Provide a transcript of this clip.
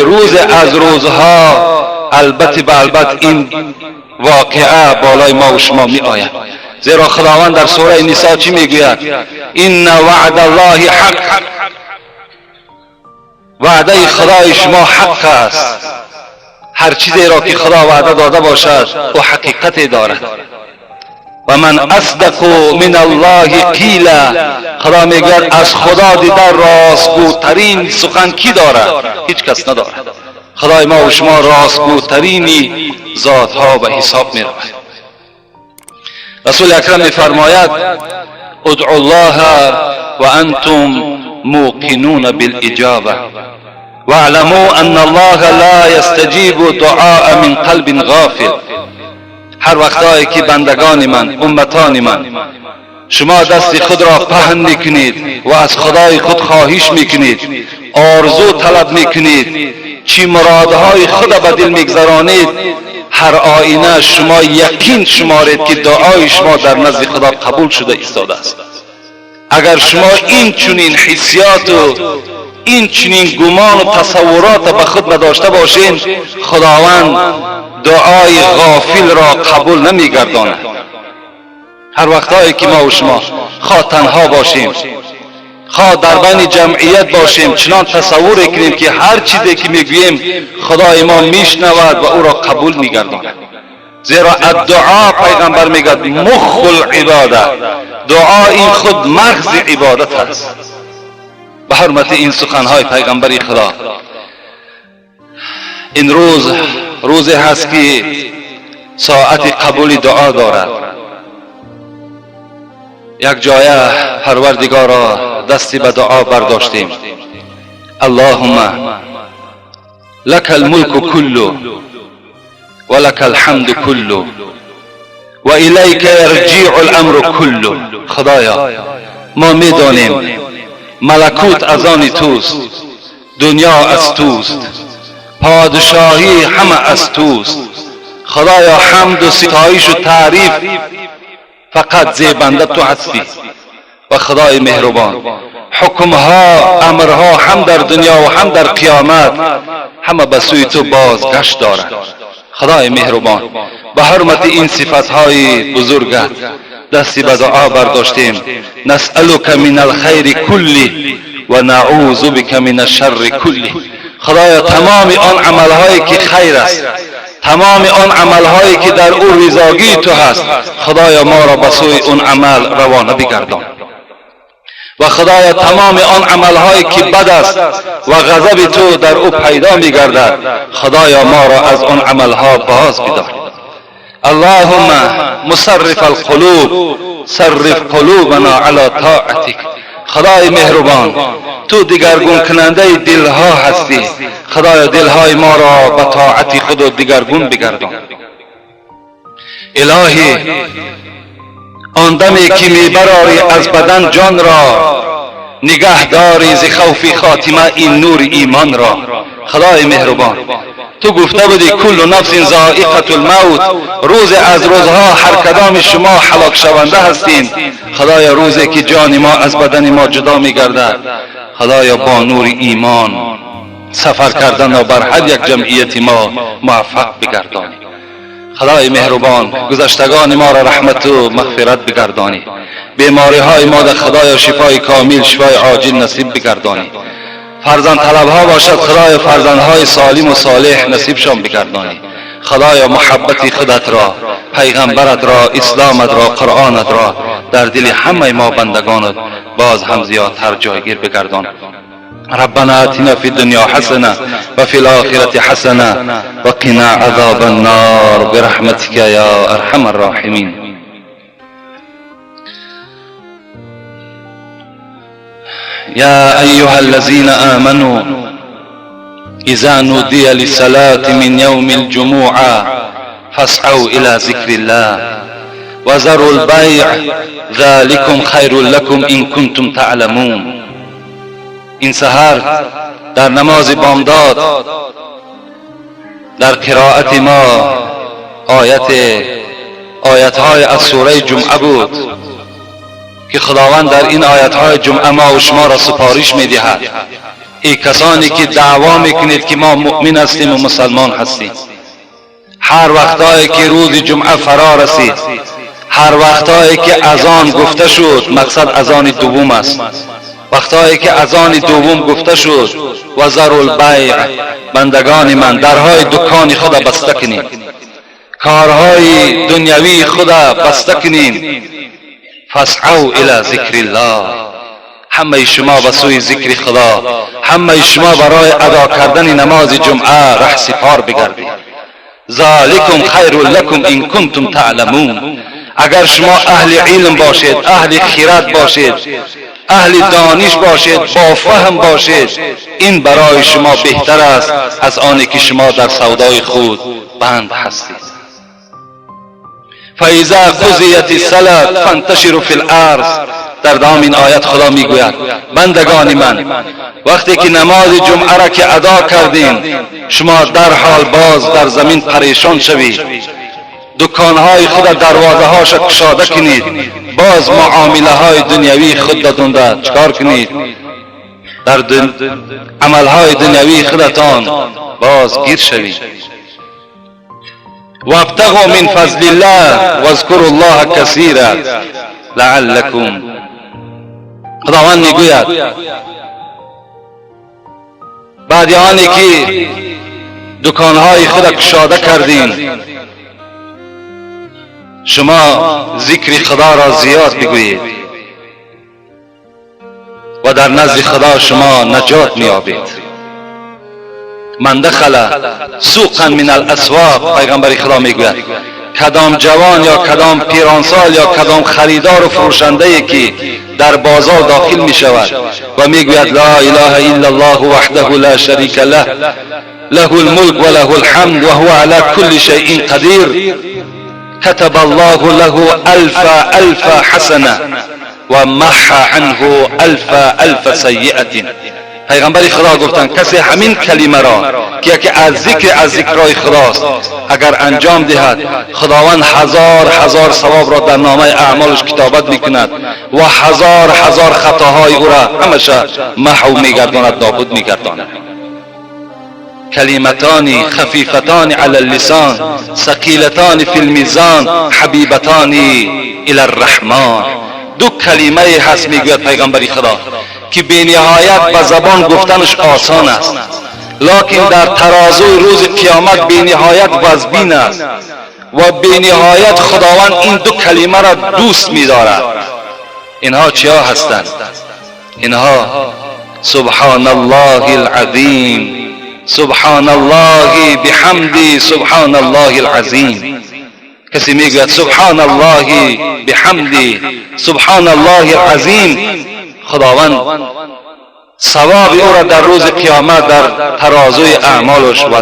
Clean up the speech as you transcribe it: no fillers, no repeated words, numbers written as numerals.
که روز از روزها البته به البته این واقعه بالای ما و شما می آید. زیرا خداوند در سوره نساء چی میگوید؟ ان وعد الله حق، وعده خدای شما حق است. هر چیزی را که خدا وعده داده باشد او حقیقت دارد. و من اصدق من الله قیلا، خدا میگوید از خدا دیده راستگوترین سخن کی دارد؟ هیچ کس ندارد. خدای ما و شما راستگوترین ذاتها به حساب می رود. رسول اکرم میفرماید ادعوا الله و انتم موقنون بالاجابه واعلموا ان الله لا یستجیب دعاء من قلب غافل. هر وقتایی که بندگان من، امتان من، شما دست خود را پهن میکنید و از خدای خود خواهش میکنید، آرزو طلب میکنید، چی مرادهای خود به دل میگذرانید، هر آینه شما یقین شمارید که دعای شما در نزد خدا قبول شده ایستاده است. اگر شما این چنین حسیات و این چنین گمان و تصورات به خود نداشته باشین، خداوند دعای غافل را قبول نمیگرداند. هر وقتایی که ما و شما خواه تنها باشیم، خواه در بین جمعیت باشیم، چنان تصور کنیم که هر چیزی که میگوییم خدای ما میشنود و او را قبول میگرداند. زیرا الدعا، پیغمبر میگد مخ العباده، دعا این خود مغز عبادت است. به حرمت این سخنهای پیغمبری خدا، این روز روزی هست که ساعت قبول دعا دارد. یک جایه پروردگارا دستی به دعا برداشتیم. اللهم لك الملك كله ولك الحمد كله وإليك يرجع الأمر كله. خدایا ما میدانیم ملکوت از آن توست، دنیا از توست، پادشاهی همه از توست. خدایا حمد و ستایش و تعریف فقط زیبنده تو هستی. و خدای مهربان، حکمها، امرها هم در دنیا و هم در قیامت همه به سوی تو بازگشت دارند. خدای مهربان، به حرمت این صفتهای بزرگت دستی به دعا برداشتیم. نسألک من الخیر کلی و نعوذ بک من الشر کلی. خدایا تمام آن عملهایی که خیر است، تمام آن عملهایی که در او رضاگی تو هست، خدایا ما را به سوی اون عمل روانه بگردان. و خدایا تمام آن عملهایی که بد است و غضب تو در او پیدا میگردد، خدایا ما را از آن عملها باز بدار. اللهم مصرف القلوب صرف قلوبنا علی طاعتک. خدای مهربان، تو دیگرگون کننده دلها هستی. خدایا دلهای ما را به طاعت خود دیگرگون بگردان. الهی آن دمی که میبراری از بدن جان را، نگه داری ز خوف خاتمه این نور ایمان را. خدای مهربان، تو گفته بودی کل نفس ذائقة الموت، روز از روزها هر کدام شما هلاک شونده هستین. خدایا روزی که جان ما از بدن ما جدا میگردد، خدایا با نور ایمان سفر کردن را بر هر یک جمعیت ما موفق بگردانی. خدای مهربان، گذشتگان ما را رحمت و مغفرت بگردانی. بیماری های ما در خدایا شفای کامل، شفای عاجل نصیب بگردانی. فرزند طلب ها باشد، خدای فرزندهای سالم و صالح نصیبشان بگردانی. خدایا محبت خودت را، پیغمبرت را، اسلامت را، قرآنت را در دل همه ما بندگانت باز هم زیادتر جایگیر بگردان. ربنا آتنا في الدنيا حسنة وفي الآخرة حسنة وقنا عذاب النار برحمتك يا أرحم الراحمين. يا أيها الذين آمنوا إذا نودي للصلاة من يوم الجمعة فاسعوا إلى ذكر الله وذروا البيع ذلكم خير لكم إن كنتم تعلمون. این سحر در نماز بامداد در قرائت ما آیت‌های از سوره جمعه بود که خداوند در این آیت‌های جمعه ما و شما را سپارش می‌دهد ای کسانی که دعوا میکنید که ما مؤمن هستیم و مسلمان هستیم، هر وقتایی که روز جمعه فرا رسید، هر وقتایی که اذان گفته شد، مقصد اذان دوم است، وقتایی که اذان دوم گفته شد، و ذروا البیع، بندگان من درهای دکان خود بسته کنید، کارهای دنیوی خود بسته کنید، فاسعوا الی ذکر الله، همه شما به سوی ذکر خدا، همه شما برای ادا کردن نماز جمعه ره سپار بگردید. ذالکم خیر لکم ان کنتم تعلمون. اگر شما اهل علم باشید، اهل خیرت باشید، اهل دانش باشید، با فهم باشید، این برای شما بهتر است از آنی که شما در سودای خود بند هستید. فاذا قضیت الصلاة فانتشروا فی الارض. در دام این آیت خدا میگوید بندگان من، وقتی که نماز جمعه را که ادا کردین، شما در حال باز در زمین پریشان شوید، دکانهای خود دروازه هاش کشاده کنید، باز معامله های دنیوی خود دادونده چکار کنید؟ در عملهای دنیوی خودتان باز گیر شوید. وابتغوا من فضل الله واذکروا الله کثیرا لعلکم. خداوند میگوید بعد آنی که دکانهای خود کشاده کردین، شما ذکر خدا را زیاد بگویید و در نزد خدا شما نجات میابید. من دخل سوقا من الاسواق، پیغمبر خدا میگوید کدام جوان یا کدام پیرانسال یا کدام خریدار و فروشنده که در بازار داخل می شود و میگوید لا اله الا الله وحده لا شریک له له الملك وله الحمد وهو على كل شيء قدير، كتب الله له ألف ألف حسنة ومحى عنه ألف ألف سیئة. پیغمبر خدا گفتند کسی همین کلمه را که یکی از ذکر از ذکرهای خداست اگر انجام دهد، خداوند هزار هزار ثواب را در نامه اعمالش کتابت میکند و هزار هزار خطاهای او را همیشه محو میگرداند، نابود میگرداند. کلمتان خفیفتان علی اللسان ثقیلتان فی المیزان حبیبتان الی الرحمن. دو کلمه هست میگوید پیغمبر خدا که به نهایت به زبان گفتنش آسان است، لکن در ترازوی روز قیامت به نهایت وزبین است و به نهایت خداوند این دو کلمه را دوست می‌دارد. اینها چیا هستند؟ اینها سبحان الله العظیم، سبحان الله بحمدی، سبحان الله العظیم. کسی میگوید سبحان الله بحمدی، سبحان الله العظیم، خداوند ثواب او را در روز قیامت در ترازوی اعمالش وزن